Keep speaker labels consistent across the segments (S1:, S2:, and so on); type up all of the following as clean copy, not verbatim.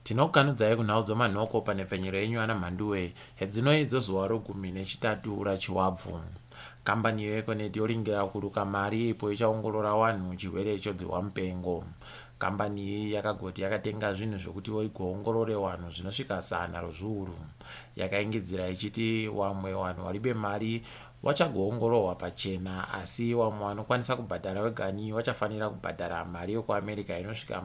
S1: Tinokukanudzai kunhau dzomanhoko panhepfenyuro yenyu ana Mhanduwe, hedzinoi dzozuva rogumi nechitatu raChiwabvu. Kambani yeEconet yoringira kuruka mari ipo ichaongorora wanhu chirwere chodzihwa mupengo. Kambani iyi yakagoti yakatenga zvinhu zvokuti igoongorore wanhu zvinosvika zana rozviuru. Yakaingidzira ichiti wamwe wanhu waribe mari Wachagoongorohwa pachena asi wamwe wanokwanisa kubhadhara wegani wachafanira kubhadhara mari yokuAmerica inosvika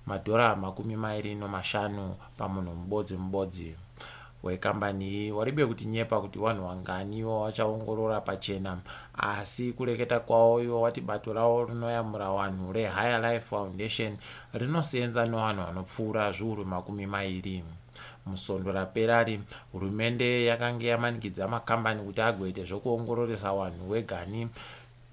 S1: madhora 25 pamunhu mubodzi mubodzi. Wekambani iyi waribe kutinyepa kuti wanhu wangani wawachaongorora pachena asi kureketa kwawo iwo wati bato rawo rinoyamura wanhu reHigher Life Foundation rinoseenza nowanhu wanopfuura zviuru 20. Musvondo raperari, hurumende yakange yamanikidza makambani kuti agoite zvokuongororesa wanhu wegani,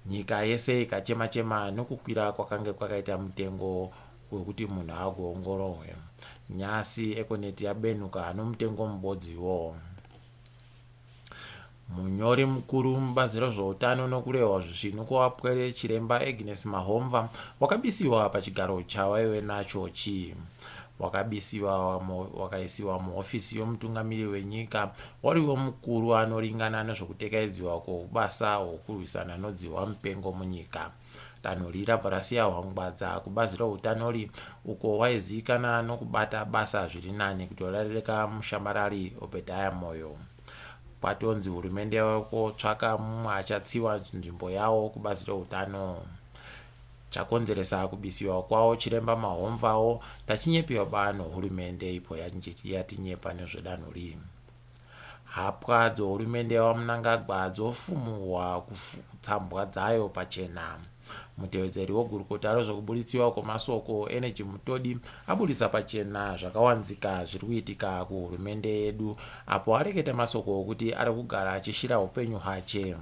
S1: nyika yese ikachema-chema nokukwira kwakange kwakaita mutengo wekuti munhu agoongorohwe. Nyasi Econet yabenuka nomutengo mubodziwo. Munyori mukuru mubazi rezvoutano nokurehwa zvisvinu kuApwere, Chiremba Agnes Mahomva, wakabisiwa pachigaro chawaive nacho chi. Wakabisiwa wakaisiwa muhofisi yomutungamiri wenyika wariwo mukuru anoringana nezvokutekaidziwa kwoubasa hwokurwisana nodzihwa mupengo munyika. Danho ri rabva rasiya hwangwadza kubazi routanori uko waiziikana nokubata basa zviri nani kutorareka mushambarari Obediah Moyo. Kwatonzi hurumende yave kotsvaka mumwe achatsiva nzvimbo yawo kubazi reutano. Chakonzeresa kubisiwa kwawo chiremba Mahomvawo tachinyepiwa ba nohurumende ipo yatinyepa nezvedanho ri. Hapwa dzohurumende yaVaMnangagwa dzofumurwa kutsambwa dzayo pachena. Mutevedzeri wegurukota rezvekuburitsiwa kwemasoko, Energy Mutodi, aburitsa pachena zvakawanzika zviri kuitika kuhurumende yedu apo areketa masoko okuti ari kugara achishira hupenyu hwache.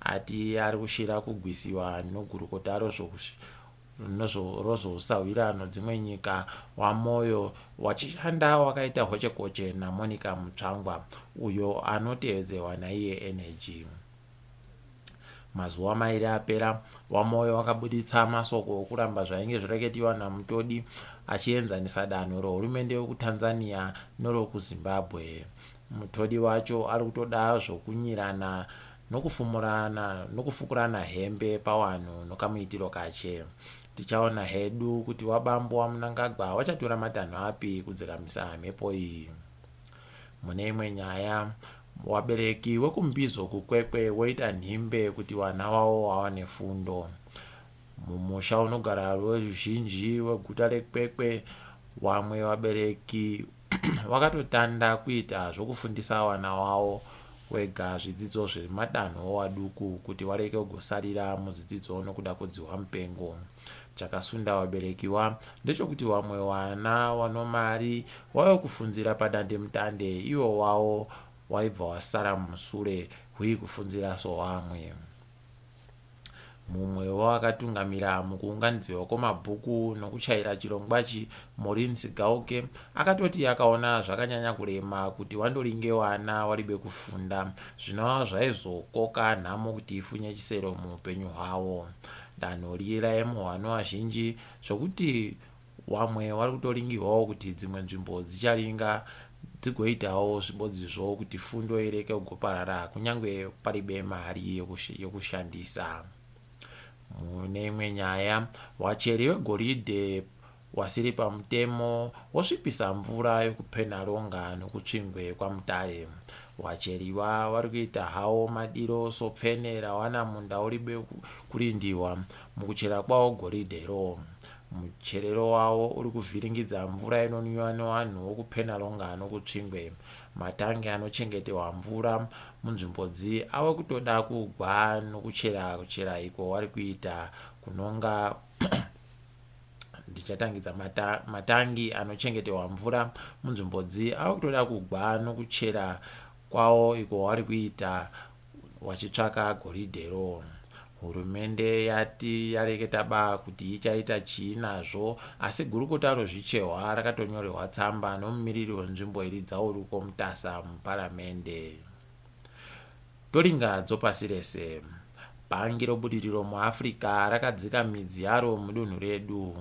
S1: Ati ari kushira kugwisiwa nogurukota rozvousahwira nodzimwe nyika, VaMoyo, wachishanda wakaita hochekoche naMonica Mutsvangwa, uyo anotevedzewa naiye Energy. Mazuva mairi apera, VaMoyo vakabuditsa masoko okuramba zvainge zvireketiwa naMutodi achienzanisa danho rehurumende yokuTanzania nerokuZimbabwe. Mutodi wacho ari kutoda zvokunyirana nokufumurana nokufukurana hembe pawanhu nokamuitiro kache. Tichaona hedu kuti wabambo waMnangagwa wachatora matanho api kudzikamisa mhepo iyi. Mune imwe nyaya, wabereki wekuMbizo kuKwekwe woita nhimbe kuti wana wawo wawane fundo. Mumusha unogara ruzhinji weguta reKwekwe, wamwe wabereki wakatotanda kuita zvokufundisa wana wawo wega zvidzidzo zvemadanho waduku kuti wareke kugosarira muzvidzidzo nokuda kwodzihwa mupengo. Chakasunda wabereki wa ndechokuti wamwe wana wanomari wave kufunzira padandemutande iwo wawo waibva wasara musure hwi kufunzira sowamwe. Mumwe wewakatungamira mukuunganidziwa kwemabhuku nokuchaira chirongwachi, Maureen Sigauke, akatoti akaona zvakanyanya kurema kuti wandoringe wana waribe kufunda zvinova zvaizokoka nhamo kuti ifunye chisero muupenyu hwawo. Danho riye raimuhwa nowazhinji zvokuti wamwe wari kutoringirwawo kuti dzimwe nzvimbo dzicharinga dzigoitawo zvibodzizvo kuti fundo ireke kugoparara kunyange paribe mari yokushandisa. Mune imwe nyaya, wacheri wegoridhe wasiri pamutemo wosvipisa mvura yokuPenhalonga nokuTsvingwe kwaMutare. Wacheriwa wari kuita hawo madiro sopfene rawana munda uribe kurindiwa mukuchera kwawo goridhero. Mucherero wawo uri kuvhiringidza mvura inonwiwa newanhu wokuPenhalonga nokuTsvingwe. Matangi anochengetewa mvura munzvimbodzi awe kutoda kugwa nokuchera kuchera iko wari kuita kunonga Ndichatangidza mata, matangi anochengetewa mvura munzvimbodzi ave kutoda kugwa nokuchera kwawo iko wari kuita wachitsvaka goridhero. Hurumende yati yareketa ba kuti ichaita chii nazvo asi gurukota rozvichehwa rakatonyorehwa tsamba nomumiriri wenzvimbo iri Dzauruko Mutasa muparamende. Toringa dzopasi rese. Bhangi robudiriro muAfrica rakadzika midzi yaro mudunhu redu.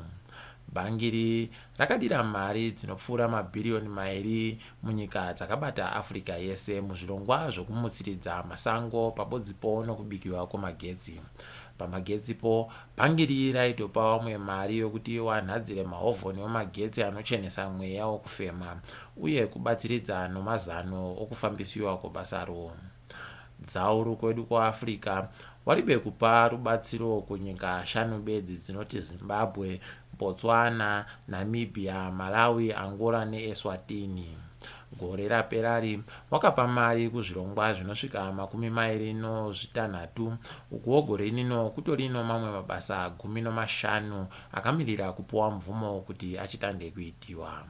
S1: Bhangi iri rakadira mari dzinopfuura mabhiriyoni mairi munyika dzakabata Africa yese muzvirongwa zvokumutsiridza masango pabodzipo nokubikiwa kwemagetsi. Pamagetsipo, bhangi iri raitopa vamwe mari yokuti wanhadzire mahovhoni wemagetsi anochenesa mweya wokufema uye kubatsiridza nomazano okufambisiwa kwebasaro. Dzauru kwedu kuAfrica waribe kupa rubatsiro kunyika shanu bedzi dzinoti Zimbabwe, Botswana, Namibia, Malawi, Angola neEswatini. Gore raperari wakapa mari kuzvirongwa zvinosvika 26, ukuwo gore rino kutori nomamwe mabasa 15 akamirira kupuwa mvumo kuti achitande kuitiwa.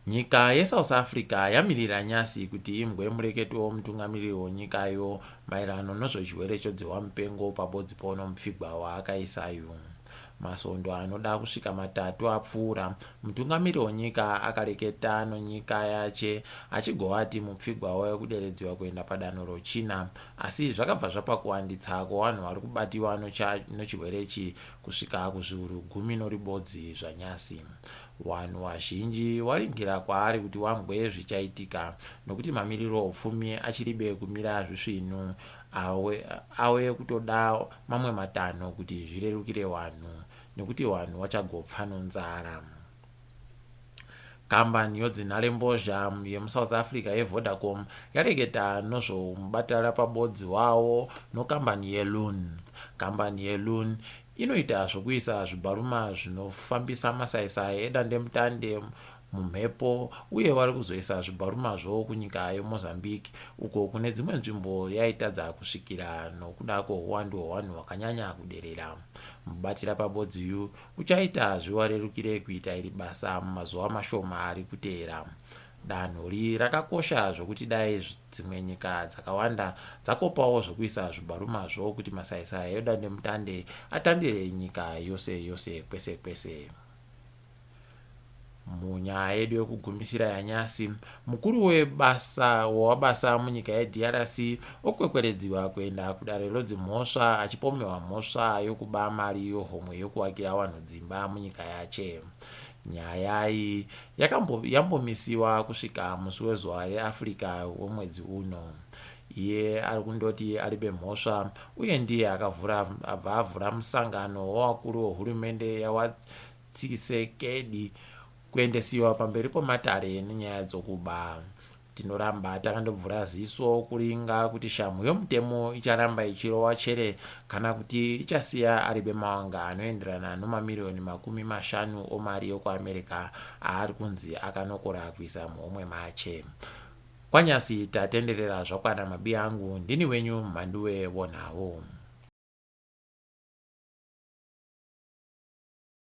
S1: Nyika yeSouth Africa yamirira nyasi kuti imbwe mureketo womutungamiriri wonyikayo maererano nozvochirwere chodzihwa mupengo pabodzipo nomupfigwa waakaisayu. Masondo anoda kusvika matatu apfuura, mutungamiriri wenyika akareketa nonyika yache achigovati mupfigwa wave kuderedziwa kuenda padanho rochina, asi zvakabva zvapa kuwanditsa kwevanhu vari kubatiwa nochirwere ichi kusvika kuzviuru gumi noribodzi zvanyasi. Wanhu wazhinji waringira kwaari kuti wambwe zvichaitika, nokuti mamiriro oupfumi achiribe kumira zvisvinu, awe, awe kutoda mamwe matanho kuti zvirerukire wanhu, nekuti wanhu wachagopfa nonzara. Kambani yodzinharembozha yemuSouth Africa yeVodacom yareketa nozvomubatarapabodzi wawo nokambani yeLoon. Kambani yeLoon inoita zvokuisa zvibharuma zvinofambisa masaisai edandemutande mumhepo uye vari kuzoisa zvibharumazvo kunyika yeMozambique uko kune dzimwe nzvimbo yaitadza kusvikira nokuda kwehuwandu hwevanhu hwakanyanya kuderera. Mubatira pabodziyu uchaita zviwarerukire kuita iri basa mumazuva mashoma ari kuteera. Danho ri rakakosha zvokuti dai dzimwe nyika dzakawanda dzakopawo zvokuisa zvibharumazvo kuti masaisai edandemutande atandire nyika yose yose kwese kwese. Munyaya yedu yekugumisira yanyasi, mukuru webasa wewabasa munyika yeDRC okwekweredziwa kuenda kudare rodzimhosva achipomewa mhosva yokuba mari yohomwe yokuwakira vanhu dzimba munyika yache. Nyaya iyi yambomisiwa kusvika musi wezuva reAfrica wemwedzi uno. Iye ari kundoti aribe mhosva uye ndiye akavhura abva avhura musangano wevakuru wehurumende yawaTsisekedi kuendesiwa pamberi pomatare nenyaya dzokuba. Tinoramba takandobvura ziso kuringa kuti shamhu yomutemo icharamba ichirowa chere kana kuti ichasiya aribe mawanga anoenderana nomamiriyoni 50 omari yokuAmerica aari kunzi akanokora kuisa muhomwe mache. Kwanyasi tatenderera zvakwana mabi angu ndini wenyu Mhanduwe Wonhau.